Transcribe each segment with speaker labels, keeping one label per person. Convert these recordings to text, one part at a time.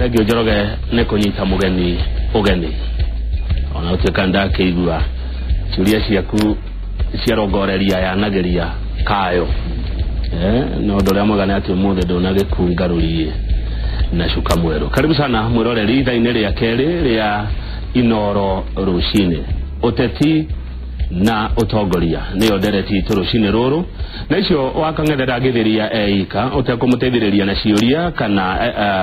Speaker 1: Thengio Njoroge nĩ kũnyita mũgeni ũgeni ona ũtuĩka ndakĩigua ciũria ciaku ciarongoreria yanagĩria kayo no ũndũ ũrĩa mwega nĩ atĩ ũmũthĩ ndũnagĩkungarũrie na cuka mwerũ. Karibu sana mwĩroreri ithaa-inĩ rĩa kerĩ rĩa Inoro rũcinĩ. Ũteti na ũtongoria nĩyo ndereti itũ rũcinĩ rũrũ, na icio wakang'ethe ndangĩthĩria eika ũtekũmũteithĩrĩria na ciũria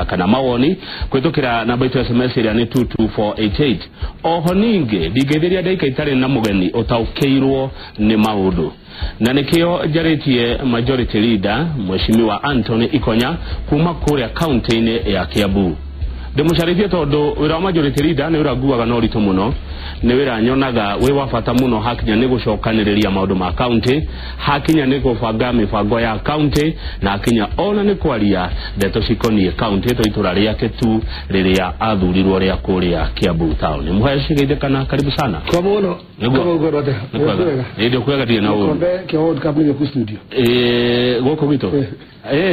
Speaker 1: kana mawoni kũhĩtũkĩra namba itũ SMS ĩrĩa nĩ 22488. Oho ningĩ ndingĩthĩria ndagĩka itarĩ na mũgeni ũtaũkĩirwo nĩ maũndũ, na nĩkĩo njarĩtie majority leader Mheshimiwa Anthony Ikonya kuma kũrĩa kaunti-inĩ ya Kiambu. Ndĩmũcarĩtie tondũ wĩra wa majority leader nĩ wĩra nguaga na ũritũ mũno, nĩ wĩra nyonaga wĩ wa bata mũno hakinya nĩ gũcokanĩrĩria maũndũ ma kaunti, hakinya nĩ gũbanga mĩbango ya kaunti, na hakinya ona nĩ kwaria ndeto cikoniĩ kaunti to itũra rĩake tu rĩrĩa athurirwo rĩa kũrĩa Kiambu town. Mũheci geithĩkana, karibu sana.
Speaker 2: Kwa mũno.
Speaker 1: Nĩ kwega ndirĩ na ũru.
Speaker 2: Gĩkombe kĩa World Cup nĩ gĩkũ studio.
Speaker 1: Gũkũ gwitũ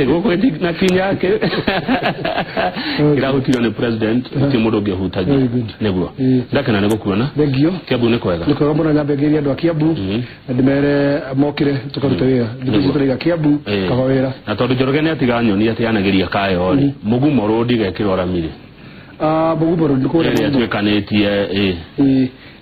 Speaker 1: gũkũ na kinya kĩrahutirio nĩ president, gũtirĩ mũndũ ũngĩhutagia. Nĩguo ndakena nĩ gũkuona.
Speaker 2: Thengio.
Speaker 1: Kiambu nĩ kwega.
Speaker 2: Nĩ kwega mũno, nyambe ngeithie andũ a Kiambu na ndĩmere mokĩre tũkarute wĩra. Thikũ ici tũraiga Kiambu kaba wĩra.
Speaker 1: Na tondũ Njoroge nĩ atiga nyoni atĩ yanagĩria kayo rĩ, Mũgumo Road gekĩrwo ramiri.
Speaker 2: Mũgumo Road nĩ kũrĩa
Speaker 1: ĩrĩa ĩtuĩkanĩtie.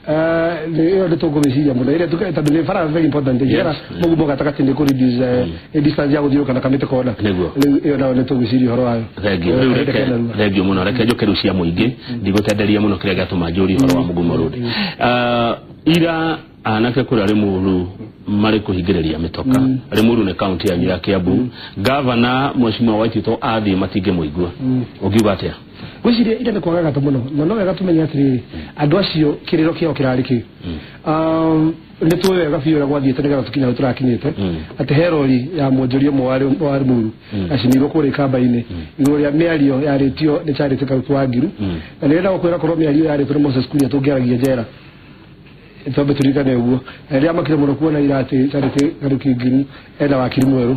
Speaker 2: Ĩyo nĩ tũkũmĩciria mũno ĩrĩa tondũ nĩ bara very important njĩra Mũgumo gatagatĩ nĩ kũ reduce distance ya gũthiũrũrũka na kamĩtĩ kona.
Speaker 1: Nĩguo.
Speaker 2: Rĩu ĩyo nayo nĩ tũgwĩciria ũhoro wayo.
Speaker 1: Thengio. Rĩu reke thengio mũno, reke njũke rĩu cia mũingĩ, ndigũtenderia mũno kĩrĩa gĩatũma njũrie ũhoro wa Mũgumo Road. Ira anake kũrĩa Limuru marĩ kũhingĩrĩria mĩtoka. Limuru nĩ kaunti yanyu ya Kiambu. Gavana Mheshimiwa Waititu athiĩ matingĩmũigua. Ũngiuga atĩa?
Speaker 2: Gwĩciria ira nĩ kwaga gatũ mũno, na no wega tũmenye atĩrĩrĩ, andũ acio kĩrĩro kĩao kĩrarĩ kĩ. Nĩ tũĩ wega biũ ũrĩa gwathiĩte nĩgetha tũkinye hau tũrakinyĩte, atĩ he rori ya mwonjoria ũmwe wa Limuru yacinirwo kũrĩa Ikamba-inĩ igũrũ rĩa mĩario yarĩtio nĩ Charity Karuki wa Ngiru, na nĩrenda gũkwĩra korwo mĩario yarĩtwo nĩ Moses Kuria tũngĩaragia njera, twambe tũririkane ũguo. Na rĩrĩa makire mũno kuona ira atĩ Charity Karuki Ngiru ena wakiri mwerũ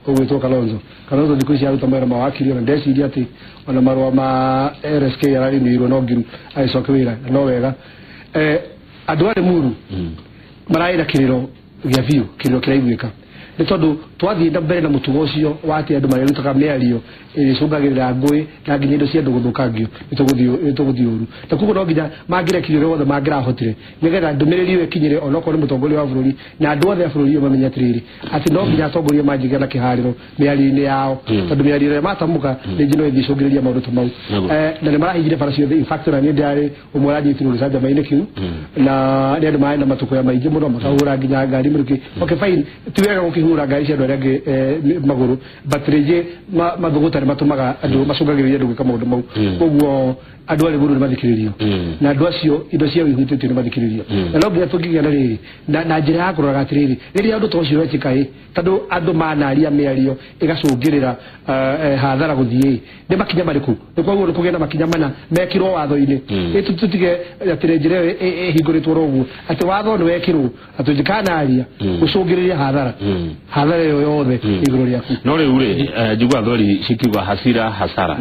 Speaker 2: ũgwĩtwo Kalonzo. Kalonzo thikũ ici aruta mawĩra ma wakiri, ona ndeciria atĩ ona marũa ma LSK ararĩmĩirwo no Ngiru agĩcoke wĩra, na no wega. Andũ a Limuru mararĩ na kĩrĩro gĩa biũ, kĩrĩro kĩraiguĩka, nĩ tondũ twathiĩ na mbere na mũtugo ũcio wa atĩ andũ marĩrutaga mĩario ĩrĩcũngagĩrĩra ngũĩ na nginya indo cia andũ gũthũkangio, nĩ tũgũthiĩ ũru. Na koguo no nginya mangĩrekire ũrĩa wothe mangĩrahotire nĩgetha ndũmĩrĩri ĩyo ĩkinyĩre onokorwo nĩ mũtongoria wa bũrũri na andũ othe a bũrũri ũyũ mamenye atĩrĩrĩ, atĩ no nginya atongoria manjigĩra na kĩharĩro mĩario-inĩ yao, tondũ mĩario ĩrĩa matamũka rĩngĩ no ĩthiĩ ĩcũngĩrĩrie maũndũ ta mau. Na nĩ marahingire bara ciothe. In fact ona niĩ ndĩrarĩ ũmwe ũranyitirwo gĩcanjama-inĩ kĩu, na nĩ andũ marĩ na matũkũya maingĩ mũno, makahũra nginya ngari mĩrukĩ. Okay, fine, ti wega gũkĩhũra ngari cia andũ arĩa angĩ magũrũ, but rĩngĩ mathũgũta nĩ matũmaga andũ macũngagĩrĩria andũ gwĩka maũndũ mau. Koguo andũ a Limuru nĩ mathikĩrĩrio, na andũ acio indo ciao ihutĩtio nĩ mathikĩrĩrio, na no nginya tũngĩgĩa na rĩrĩ na njĩra ya kũroraga atĩrĩrĩ, rĩrĩa ũndũ ta ũcio wekĩka ĩ, tondũ andũ manaria mĩario ĩgacũngĩrĩra hathara gũthiĩ, nĩ makinya marĩkũ? Nĩ koguo nĩ kũgĩa na makinya mana mekĩrwo watho-inĩ. Tũtige atĩ njĩra ĩyo ĩhingũrĩtwo oro ũguo, atĩ watho nĩ wekĩrwo atĩ ũngĩkanaria gũcũngĩrĩria hathara, hathara ĩyo yothe igũrũ rĩaku.
Speaker 1: No rĩu rĩ, njigua thweri cikiuga hasira hasara,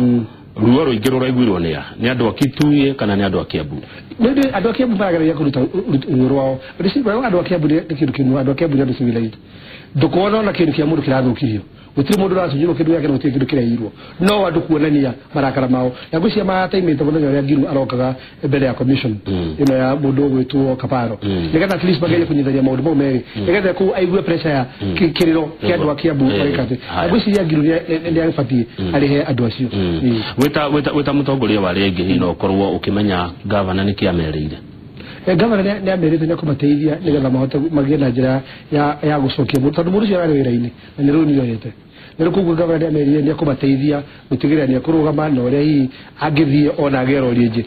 Speaker 1: ruo rũingĩ rũraiguirwo nĩ a? Nĩ andũ a Kitui kana nĩ andũ a Kiambu?
Speaker 2: Nĩ andũ a Kiambu marageragia kũruta ruo rwao. Andũ a Kiambu nĩ kĩndũ kĩmwe, andũ a Kiambu nĩ andũ civilized. Ndũkuona ona kĩndũ kĩa mũndũ kĩrathũkirio, gũtirĩ mũndũ ũracunyirwo kĩndũ gĩake na gũtirĩ kĩndũ kĩraiyirwo, no andũ kuonania marakara mao. Na ngwĩciria marataimĩte mũthenya ũrĩa Ngiru arokaga mbere ya commission ĩno ya mũndũ ũgwĩtwo Kaparo, nĩgetha at least magerie kũnyitithania maũndũ mau merĩ, nĩgetha kũu aigue pressure ya kĩrĩro kĩa andũ a Kiambu mareka atĩ. Na ngwĩciria Ngiru nĩ agĩbatiĩ arĩhe andũ acio.
Speaker 1: Wĩta mũtongoria wa arĩa aingĩ, hihi no ũkorwo ũkĩmenya gavana nĩkĩ amerĩire?
Speaker 2: Gavana nĩ amerite nĩ akũmateithia nĩgetha mahote magĩe na njĩra ya gũcokia mũndũ, tondũ mũndũ ũcio ararĩ wĩra-inĩ na nĩ rũni yoyete. Na rĩu koguo gavana nĩ amerire nĩ akũmateithia gũtigĩrĩra nĩ akũrũgama na ũrĩa hihi angĩthiĩ ona agĩe rori ĩngĩ.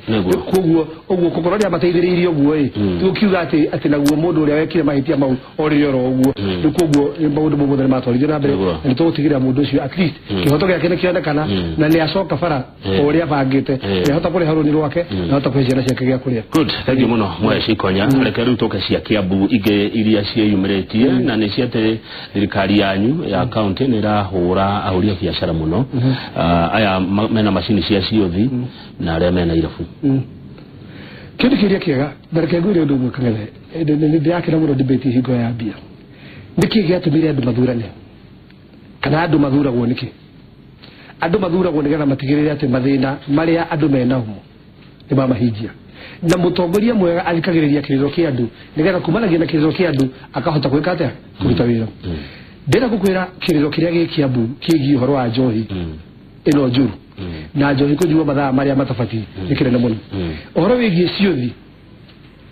Speaker 2: Koguo ũguo gũkorwo nĩ amateithĩrĩirie ũguo ĩ, ti gũkiuga atĩ naguo mũndũ ũrĩa wekire mahĩtia mau orĩre oro ũguo. Rĩu koguo maũndũ mau mothe nĩ matwarithio na mbere, na nĩ tũgũtigĩrĩra mũndũ ũcio at least kĩhoto gĩake nĩ kĩonekana na nĩ acoka bara o ũrĩa abangĩte, nĩ ahota kũrĩha rũni rwake na ahota kũhe ciana ciake gĩa kũrĩa.
Speaker 1: Good, thank you mũno Mweshi Ikonya. Reke rĩu tũke cia Kiambu ingĩ iria ciĩyumĩrĩtie, na nĩ cia atĩ thirikari yanyu ya county nĩ irahũra ahũri a biacara mũno, aya mena macini cia ciũthi na arĩa mena irabu.
Speaker 2: Kĩndũ kĩrĩa kĩega na reke ngwĩre ũndũ ũmwe Kang'ethe, nĩ ndĩrakena mũno debate hingo ya mbia. Nĩkĩ gĩatũmire andũ mathurane kana andũ mathuragwo nĩkĩ? Andũ mathuragwo nĩgetha matigĩrĩre atĩ mathĩna marĩa andũ menamo nĩ mamahingia, na mũtongoria mwega athikagĩrĩria kĩrĩro kĩa andũ nĩgetha kumanagia na kĩrĩro kĩa andũ akahota gwĩka atĩa? Kũruta wĩra. Ndĩrenda gũkwĩra kĩrĩro kĩrĩa gĩ Kiambu kĩgiĩ ũhoro wa njohi ĩno njũru na njohi kũnyuo mathaa marĩa matabatiĩ nĩ kĩnene mũno. Ũhoro wĩgiĩ ciũthi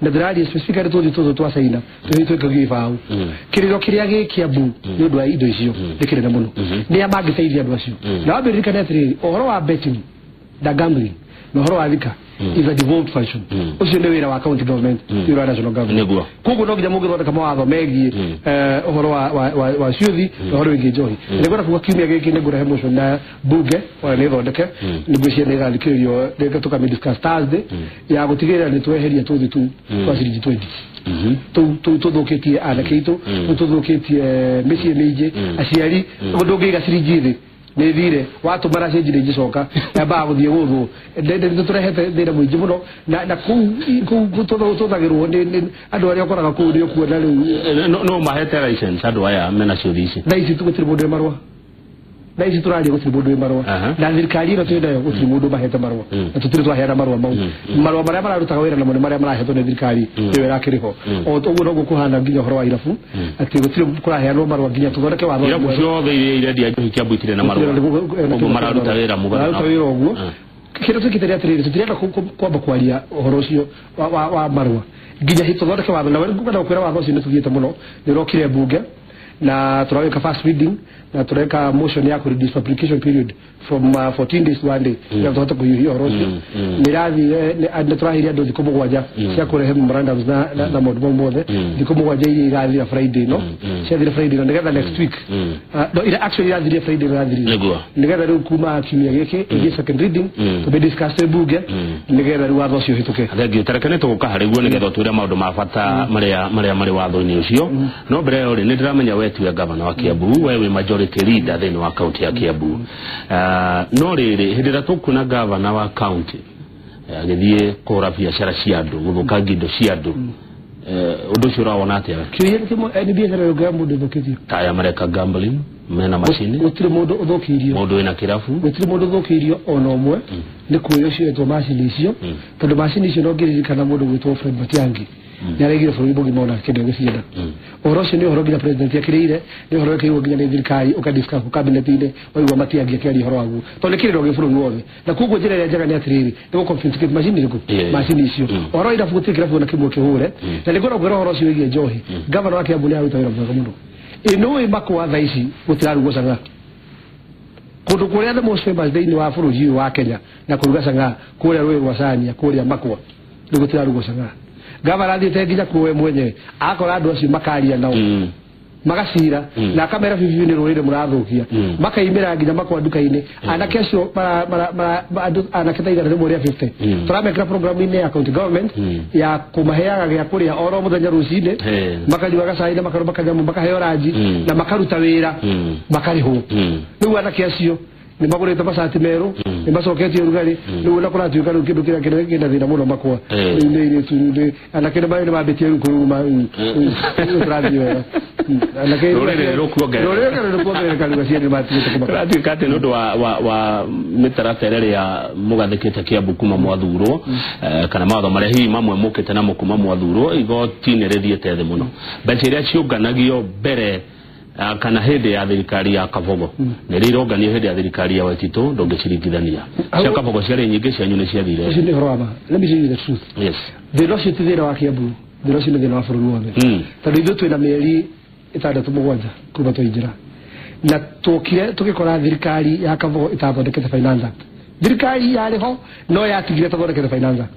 Speaker 2: na ndĩraria specifically tũthi tũtũ twa China tũthi twĩkagio ibaũ, kĩrĩro kĩrĩa gĩ Kiambu nĩ ũndũ wa indo icio nĩ kĩnene mũno. Nĩa mangĩteithia andũ acio? Na wambĩrĩrikane atĩrĩrĩ, ũhoro wa betting na gambling na ũhoro wa thika is a devolved function. Ũcio nĩ wĩra wa county government, ti wĩra wa national government.
Speaker 1: Nĩguo.
Speaker 2: Koguo no nginya mũngĩthondeka mawatho megiĩ ũhoro wa ciũthi na ũhoro wĩgiĩ njohi. Nĩngwenda kuga kiumia gĩkĩ nĩngũrehe motion na bunge ona nĩ thondeke, nĩngwĩciria nĩ ĩgathikĩrĩrio rĩngĩ tũkamĩ discuss Thursday, ya gũtigĩrĩra nĩ tweheria tũthi tu twa ciringi 20 tũu tũthũkĩtie anake aitũ, tũu tũthũkĩtie mĩciĩ mĩingĩ, aciari ndũngĩiga ciringi thĩ nĩ thire watũmara cenji nĩ ingĩcoka yambaga gũthiĩ gũthwo. Nĩ tũrehete thĩna mũingĩ mũno na kũu tũthagĩrwo nĩ andũ arĩa ũkoraga kũu nĩ ũkuona rĩu.
Speaker 1: No mahete license andũ aya mena ciũthi ici?
Speaker 2: Thaa ici gũtirĩ mũndũ wĩ marũa, thaa ici tũraria gũtirĩ mũndũ wĩ marũa, na thirikari ĩno twĩ nayo gũtirĩ mũndũ mahete marũa, na tũtirĩ twaheana marũa mau. Marũa marĩa mararutaga wĩra namo nĩ marĩa marahetwo nĩ thirikari ĩyo ĩrakĩrĩ ho. O ũguo noguo kũhana nginya ũhoro wa irabu, atĩ gũtirĩ kũraheanwo marũa nginya tũthondeke watho.
Speaker 1: Irabu ciothe iria irendia njohi Kiambu itirĩ na marũa, ũguo mararuta wĩra mũgarũ.
Speaker 2: Mararuta wĩra ũguo. Kĩrĩa twĩkĩte nĩ atĩrĩrĩ, tũtirenda kwamba kwaria ũhoro ũcio wa marũa nginya tũthondeke watho, na ngwenda gũkwĩra watho ũcio nĩ tũthiĩte mũno, nĩ ũrokire mbunge na tũrawĩka first reading na tũreka motion ya kũ reduce application period from 14 days to 1 day nĩgetha tũhote kũhiũhia ũhoro ũcio. Nĩ ĩrathire, nĩ tũraheire andũ thikũ 7 cia kũrehe memorandums na maũndũ mau mothe, thikũ 7 iria igathira Friday, no ciathire Friday, no nĩgetha next week, no ira actually irathire Friday irathirire, nĩgetha rĩu kuma kiumia gĩkĩ ĩthiĩ second reading, tũbe discuss twĩ mbunge nĩgetha rĩu watho ũcio ũhĩtũke.
Speaker 1: Thengio. Tareke nĩ tũgũka harĩ guo nĩgetha ũtwĩre maũndũ ma bata marĩa marĩ watho-inĩ ũcio, no mbere ĩyo rĩ, nĩ ndĩramenya we tiwe gavana wa Kiambu, we wĩ majority leader thĩinĩ wa kaunti ya Kiambu. No rĩrĩ, hĩndĩ ĩrĩa tũkuona gavana wa kaunti agĩthiĩ kũhũra biacara cia andũ, gũthũkangia indo cia andũ, ũndũ ũcio ũrawona atĩa?
Speaker 2: Kĩũria nĩ kĩmwe, nĩ biacara ĩrĩkũ ya mũndũ ĩthũkĩtio?
Speaker 1: Ta aya mareka gambling mena macini.
Speaker 2: Gũtirĩ mũndũ ũthũkĩirio.
Speaker 1: Mũndũ wĩna kĩrabu.
Speaker 2: Gũtirĩ mũndũ ũthũkĩirio ona ũmwe nĩ kũũywo cioetwo macini icio, tondũ macini icio no ngĩririkana mũndũ gwĩtwo Fred Matiang'i nĩ araigire bũrũri mũgima ona kĩndũ gĩcienda. Ũhoro ũcio nĩ ũhoro nginya president akĩrĩire, nĩ ũhoro wĩkĩirwo nginya nĩ thirikari ũkadiscuss cabinet-inĩ, waigua Matiang'i akĩaria ũhoro waguo tondũ nĩ kĩrĩro gĩ bũrũri wothe. Na koguo njĩra ĩrĩa njega nĩ atĩrĩrĩ, nĩ gũ confiscate macini ĩrĩkũ, macini icio. Ũhoro wa irabu, gũtirĩ kĩrabu ona kĩmwe kĩhũre. Na nĩ ngwenda kwĩra ũhoro ũcio wĩgiĩ njohi, gavana wa Kiambu nĩ aruta wĩra mwega mũno. Ĩ nĩũĩ makwa thaa ici gũtirarugwo cang'aa kũndũ kũrĩa the most famous thĩinĩ wa bũrũri ũyũ wa Kenya na kũruga cang'aa, kũrĩa rũĩ rwa Cania, kũrĩa Makwa, nĩ gũtirarugwo cang'aa. Gavana athiĩte nginya kuo we mwenyewe, akora andũ acio makaria nao, magacira na akamera bibi nĩ rũrĩrĩ mũrathũkia. Makaimĩra nginya Makwa nduka-inĩ anake acio andũ anake ta 150 tũramekĩra program-inĩ ya county government ya kũmaheaga gĩa kũrĩa oro mũthenya rũcinĩ, makanyua gacai na makarũma kanyamũ, makaheo ranji na makaruta wĩra, makarĩhwo. Rĩu anake acio nĩ magũrĩte macati merũ, nĩ macoketie ũrugarĩ rĩu, na kũratuĩka rĩu kĩndũ kĩrĩa kĩrĩa kĩna thĩna mũno Makwa rĩu nĩ airĩtu, nĩ anake nĩ mambĩtie rĩu kũruma, rĩu tũrathiĩ wega. Anake
Speaker 1: Rũrĩrĩ rũkuongerereka.
Speaker 2: Rũrĩrĩ rũkuongerereka, rĩu aciari nĩ matigĩte kũmaka.
Speaker 1: Kũratuĩka atĩ nĩ ũndũ wa mĩtaratara ĩrĩa mũgathĩkĩte Kiambu kuma mwathurwo, kana mawatho marĩa hihi mamwe mũkĩte namo kuma mwathurwo, igoti nĩ rĩthiĩte thĩ mũno. Mbeca iria ciũnganagio mbere, kana hĩndĩ ya thirikari ya Kabogo nĩ rĩ ironganio hĩndĩ ya thirikari ya Waititũ, ndũngĩciringithania. Cia Kabogo ciarĩ nyingĩ, cianyu nĩ ciathire.
Speaker 2: Ũcio nĩ ũhoro wa ma. Let me tell you the truth. Thĩna ũcio ti thĩna wa Kiambu, thĩna ũcio nĩ thĩna wa bũrũri wothe, tondũ ithuĩ twĩna mĩeri 6 7 kuma twaingĩra, na twokire tũgĩkora thirikari ya Kabogo ĩtathondekete Finance Act. Thirikari yarĩ ho no yatigire ĩtathondekete Finance Act,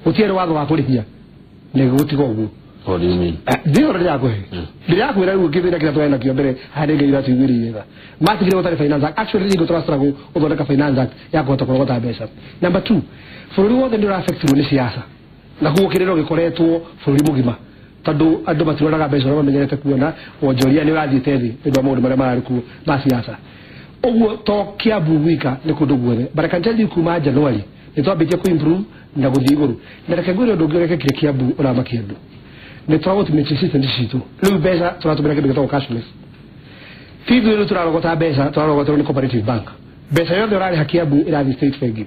Speaker 2: gũtiarĩ watho wa kũrĩhia na gũtiga ũguo.
Speaker 1: What do you mean?
Speaker 2: Ndĩhoro ndĩrakũhe, ndĩrakwĩra rĩu kĩthĩna kĩrĩa twarĩ nakĩo mbere harĩ Ngai ũratuiguĩrĩire tha, matigire gũtarĩ Finance Act. Actually rĩngĩ tũrastruggle gũthondeka Finance Act ya kũhota kũrogota mbeca. Number two, bũrũri wothe nĩ ũraffectirwo nĩ siasa, na koguo kĩrĩro gĩkoretwo bũrũri mũgima. Tondu andu matiroraga mbeca uria mamenyerete kuona wonjoria ni urathiite thi ni undu wa maundu maria marari kuo ma siasa. Uguo to Kiambu gwika ni kundu guothe, but I can tell you kuma January ni twambitie ku improve na guthii iguru. Na reke ngwire undu ungi urekekire Kiambu uramakia andu ni twagutumĩtie system citu riu mbeca tũratũmĩra kĩndũ gĩtagwo cashless. Ti ithuĩ rĩu tũrarogota mbeca, tũrarogoterwo nĩ Cooperative Bank. Mbeca yothe ũrarĩha Kiambu ĩrathiĩ state bengi.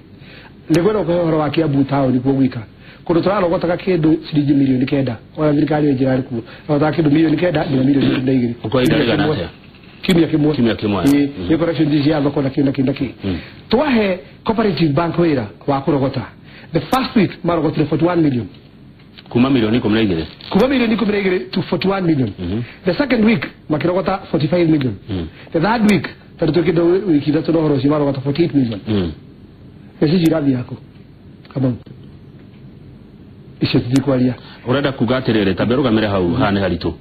Speaker 2: Nĩngwenda gũkũhe ũhoro wa Kiambu town kuo gwika kũndũ tũrarogotaga kĩndũ ciringi 9 milioni ona thirikari ĩyo ĩrarĩ kuo rogotaga kĩndũ 9 milioni nginya 12 milioni.
Speaker 1: Ũkoiga rĩgana atĩa?
Speaker 2: Kiumia kĩmwe.
Speaker 1: Kiumia kĩmwe.
Speaker 2: Ĩĩ, nĩ collection cia thoko na kĩ na kĩ na kĩ. Twahe Cooperative Bank wĩra wa kũrogota, the first week marogotire 41 million.
Speaker 1: Kuma 12 milioni.
Speaker 2: Kuma 12 milioni to 41 million. The second week makirogota 45 million. The third week, tondũ twĩkĩte wiki 3 na ũhoro ũcio, marogota 48 million. Mbeca icio irathiĩ yaku Kamau, icio tũtikwaria.
Speaker 1: Urenda kuga atiriri, tambe rugamire hau haha nĩ haritũ.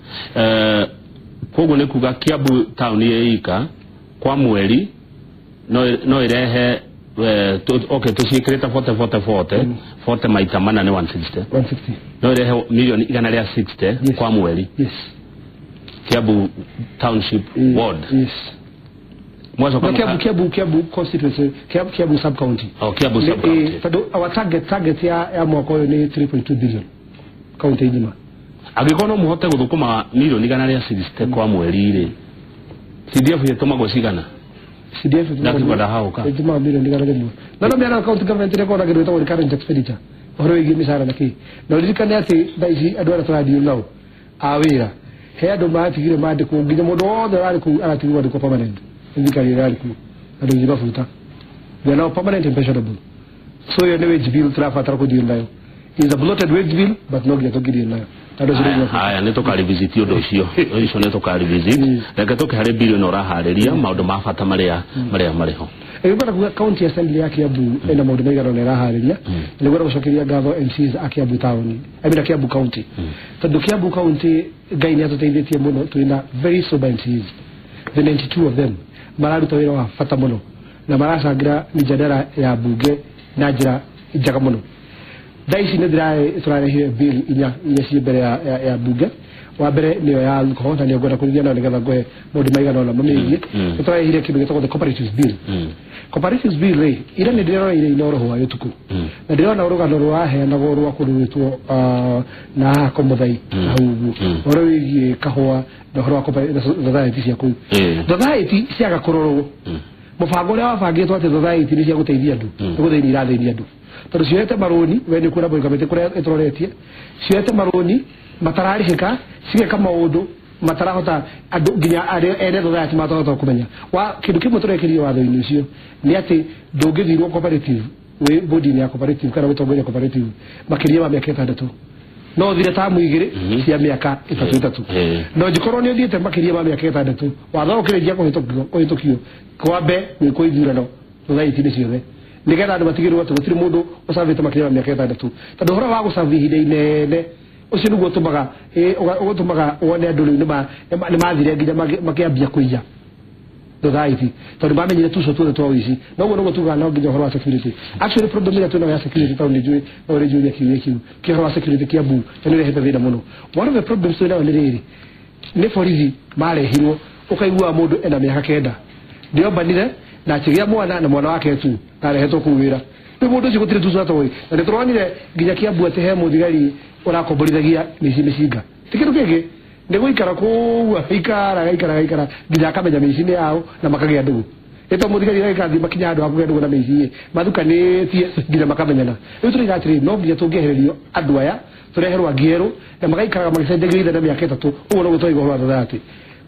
Speaker 1: Koguo nĩ kuga Kiambu town ĩ ika kwa mweri no irehe okay, tuciĩkĩrĩte 40 40 40 40 maita mana nĩ 160.
Speaker 2: 160.
Speaker 1: No irehe 160 milioni kwa mweri.
Speaker 2: Yes.
Speaker 1: Kiambu township ward.
Speaker 2: Yes.
Speaker 1: Mwacoka
Speaker 2: No, Kiambu constituency, Kiambu sub county.
Speaker 1: Oh, Kiambu sub county.
Speaker 2: Tondũ our target ya mwaka ũyũ nĩ 3.2 billion county ng'ima.
Speaker 1: Angĩkorwo no mũhote gũthũkũma 160 milioni kwa mweri rĩ, CDF ĩtũmagwo cigana?
Speaker 2: CDF
Speaker 1: Ndakiuga ndahauka.
Speaker 2: ĩtũmaga 100 milioni. Na no mĩana county government ĩrĩa na kĩndũ gĩtagwo recurrent expenditure, ũhoro wĩgiĩ mĩcara na kĩ. Na ũririkane atĩ thaa ici andũ arĩa tũradeal nao a wĩra, he andũ matigire mandĩkwo, nginya mũndũ wothe ũrarĩ kũu aratigirwo andĩkwo permanent nĩ thirikari ĩrĩa ĩrarĩ kuo, andũ nginya mabuta, they are now permanent and pensionable. So ĩyo nĩ wage bill tũrabatara kũdeal nayo. Is a bloated wage bill, but no nginya tũngĩdeal nayo. Andũ acio rĩu
Speaker 1: Haya, nĩ tũkarevisit ũndũ ũcio, ũcio nĩ tũkarevisit. Reke tũke harĩ bill ĩno ũraharĩria, maũndũ ma bata marĩa marĩ ho.
Speaker 2: Nĩngwenda kuga county assembly ya Kiambu ĩna maũndũ maigana ũna ĩraharĩria. Nĩngwenda gũcokeria ngatho MCs a Kiambu town, I mean a Kiambu county, tondũ Kiambu county Ngai nĩ atũteithĩtie mũno, twĩna very sober MCs, the 92 of them mararuta wĩra wa bata mũno na maracangĩra mijadala ya bunge na njĩra njega mũno. Thaa ici nĩ tũrarehire bill inya iria ciĩ mbere ya bunge. Wa mbere nĩyo ya alcohol, na nĩyo ngwenda kũrithia nayo nĩgetha ngũhe maũndũ maigana ũna mamĩgiĩ. Nĩ tũrarehire kĩndũ gĩtagwo the Cooperatives Bill. Cooperatives Bill rĩ, ira nĩ ndĩroreire Inooro hwaĩ ũtukũ na ndĩrona rũgano rũraheanagwo rwa kũndũ gwĩtwo na haha Komuthai na hau ũguo, ũhoro wĩgiĩ kahũa na ũhoro wa society cia kũu. Society ciaga kũrorwo, mũbango ũrĩa wabangĩtwo atĩ society nĩ cia gũteithia andũ nĩ gũthĩnia irathĩnia andũ, tondũ cioete marũni, we nĩ kuona kamĩtĩ kũrĩa ĩtũroretie, cioete marũni matararĩhĩka, cigeka maũndũ matarahota andũ nginya arĩa ene society matarahota kũmenya. Wa kĩndũ kĩmwe tũrekĩrire watho-inĩ ũcio nĩ atĩ ndũngĩthirwo cooperative wĩ bodi-inĩ ya cooperative kana gũtongoria cooperative makĩria ma mĩaka 6, no ũthire tamu 2 cia mĩaka 3 3. No njĩkorwo nĩ ũthiĩte makĩria ma mĩaka 6, watho ũkĩrĩkia kũhĩtũkio kwambe gwĩkwo ithurano society-inĩ ciothe nĩgetha andũ matigĩrĩrwo atĩ gũtirĩ mũndũ ũcabĩte makĩria ma mĩaka 6, tondũ ũhoro wa gũcabi ihinda inene ũcio nĩguo ũtũmaga ũtũmaga wone andũ rĩu nĩmathire nginya makĩambia kũiya society, tondũ mamenyire tuco tuothe twa ũici. Noguo nĩguo tugaga no nginya ũhoro wa security, actually problem ĩrĩa twĩnayo ya security tondũ nĩnjũĩ no ũrĩ njũria kiuria kĩu kĩa ũhoro wa security Kiambu na nĩ ũrehete thĩna mũno. One of the problems twĩnayo nĩ rĩrĩ, nĩ borithi marehirwo, ũkaigua mũndũ ena mĩaka 9 ndĩombanire na akĩgĩa mwana na mwana wake tu arehetwo kũu wĩra. Rĩu mũndũ ũcio gũtirĩ tuco atoĩ, na nĩtũronire nginya Kiambu atĩ he mũthigari ũrakomborithagia mĩciĩ mĩcinga. Ti kĩndũ kĩngĩ, nĩ gũikara kũu, agaikara agaikara agaikara nginya akamenya mĩici nĩ yao na makagĩa ndũgũ. Ĩto mũthigari agĩgathiĩ makinya handũ ha kũgĩa ndũgũ na mĩici mathukanĩtie nginya makamenyana. Rĩu tũraiga atĩrĩrĩ, no nginya tũngĩehererio andũ aya tũreherwo angĩ erũ na magaikaraga magĩcenjagia ithe na mĩaka 3. Ũguo noguo tũraiga ũhoro wa society.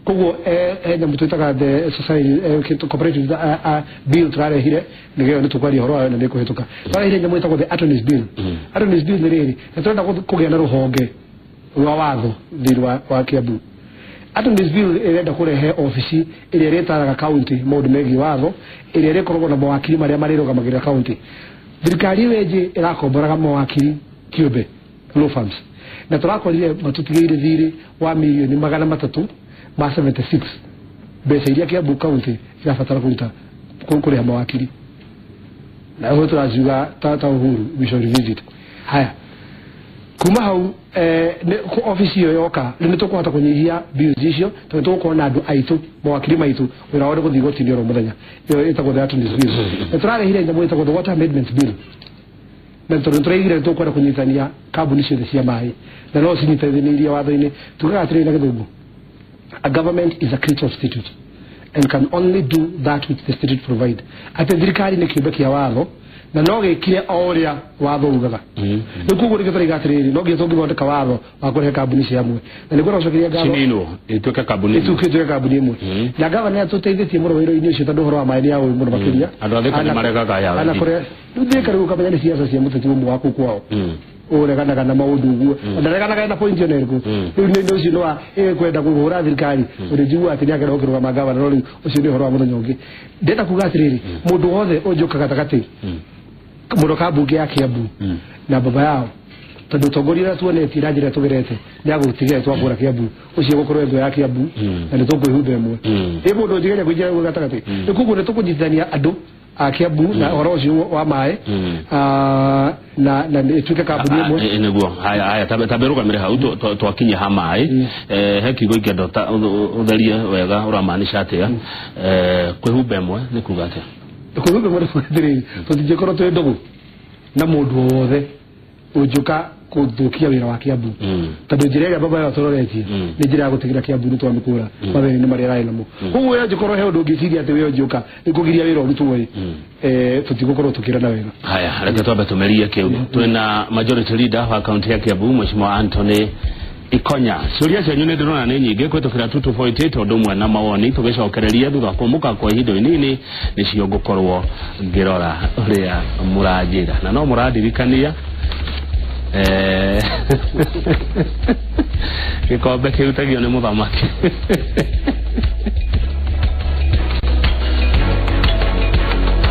Speaker 2: Koguo he nyamũ twĩtaga the society cooperative bill tũrarehire, nĩgĩo nĩ tũkwaria ũhoro wayo na nĩ kũhĩtũka. Tũrarehire nyamũ ĩtagwo the Attorneys Bill. Attorneys Bill nĩ rĩrĩ, nĩ tũrenda kũgĩa na rũhonge rwa watho thĩinĩ wa Kiambu. Attorneys Bill ĩrenda kũrehe obici ĩrĩa ĩrĩtaraga county maũndũ megiĩ watho, ĩrĩa ĩrĩkoragwo na mawakiri marĩa marĩrũgamagĩrĩra county. Thirikari ĩyo ĩngĩ ĩrakomboraga mawakiri kĩũmbe, law firms, na tũrakorire matũtigĩire thirĩ wa 376 million, mbeca iria Kiambu county irabatara kũruta kũrĩha mawakiri, na ũguo tũraciuga ta Uhuru we shall revisit. Haya, Kuma hau office iyo yoka nĩ tũkũhota kũnyihia bills icio tondũ tũgũkorwo na andũ aitũ mawakiri maitũ wĩra wao nĩ gũthiĩ igoti-inĩ oro mũthenya. Ĩyo ĩtagwo the attorney's bill. Nĩ tũrarehire nyamũ ĩtagwo the water amendment bill, na tondũ tũraigire tũkwenda kũnyitania kambuni ciothe cia maĩ na no cinyitanĩirie watho-inĩ. Tugaga atĩrĩrĩ na gĩthũngũ, a government is a creature of statute and can only do that which the statute provide. Atĩ thirikari nĩ kĩũmbe kĩa watho na no gĩkire o ũrĩa watho ugaga. Rĩu koguo nĩkĩo tũraiga atĩrĩrĩ, no nginya tũngĩthondeka watho wa kũrehe kambuni cia hamwe, na nĩguo ndacokeria ngatho
Speaker 1: cininwo ituĩke kambuni
Speaker 2: ituĩke kambuni ĩmwe. Na gavana nĩatũteithĩtie mũno wĩra-inĩ ũcio tondũ ũhoro wa maĩ nĩ aũĩ mũno makĩria.
Speaker 1: Andũ a Thika nĩmaregaga ya
Speaker 2: wendi. Rĩu Thika rĩu ũkamenya nĩ ciaca cia mũteti ũmwe wa kũu kwao ũreganaga na maũndũ ũguo, ndareganaga na point ona ĩrĩkũ. Rĩu nĩ ũcio nĩ wa kwenda kũhũra thirikari, ũrĩ njiguaga atĩ nĩakenda gũkĩrũgama gavana, no rĩu ũcio nĩ ũhoro wa mũthenya ũngĩ. Ndĩrenda kuga atĩrĩrĩ, mũndũ wothe ũnjũka gatagatĩ mũno ka mbunge ya Kiambu na baba yao, tondũ ũtongoria ũrĩa tuonetie na njĩra tũgerete nĩ agũtigĩra twakũra Kiambu, ũcio gũkorwo ethũ ya Kiambu na nĩ tũkwĩhumba ĩmwe. Ĩ mũndũ ũnjĩgeria kũingĩra guo gatagatĩ, rĩu koguo nĩ tũkũnyitithania andũ a Kiambu na ũhoro ũcio wa maĩ na ĩtuĩke kambuni ĩmwe.
Speaker 1: Nĩguo. Haya haya, tambe rũgamĩre hau twakinya ha maĩ. He kiugo ingĩenda ũtherie wega ũramaanisha atĩa. Kwĩhumba ĩmwe nĩ kuga atĩa?
Speaker 2: Kwĩhumba ĩmwe nĩ kuga atĩrĩrĩ, tũtingĩkorwo twĩ ndũgũ na mũndũ o wothe ũnjũka kũthũkia wĩra wa Kiambu, tondũ njĩra ĩrĩa baba yao tũroretie nĩ njĩra ya gũtigĩra Kiambu nĩ twamĩkũra mathĩna-inĩ marĩa ararĩ namo. Koguo we angĩkorwo he ũndũ ũngĩciria atĩ we ũnjũka nĩ kũgiria wĩra ũrutwo ĩ, tũtigũkorwo tũkĩrana wega.
Speaker 1: Haya, reke twambe tũmerie kĩu. Twĩna majority leader wa kaunti ya Kiambu, Mheshimiwa Anthony Ikonya. Ciũria cianyu nĩ ndĩrona nĩ nyingĩ kũhĩtũkĩra 2248 ũndũ ũmwe na mawoni tũgĩcokereria thutha wa kũmũka kwa ihinda inini nĩcio ngũkorwo ngĩrora ũrĩa mũranjĩra, na no mũrandirikania gĩkombe kĩrutagio nĩ mũthamaki.